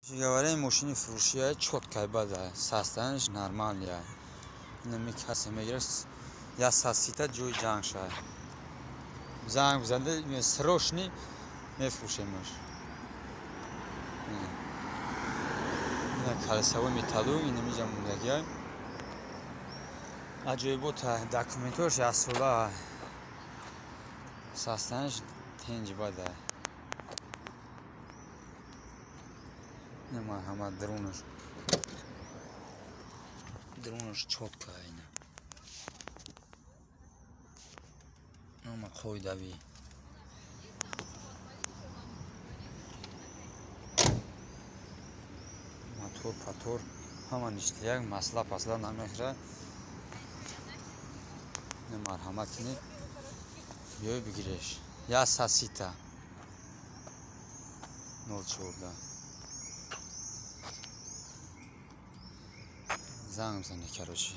Говоря, мошини фурӯшия чёткай бада, состоянияш нормальная. Инами касе мегирад, я сасита ҷои ҷанг шавад. Занг бизанде, срочный мефурӯшемаш. Ина колесовой металлу, инамиҷа мондагиай. Аҷоибот, документош яксола, состоянияш тенҷи бада. Марҳамат, дронаш, дронаш чётка, ина ама қоидавӣ. Мотор патор ҳама ништияк, масла пасла намехӯрад. Марҳамат кунед, биёй бигиреш. Я сасита 04. Занг бизанед, короче.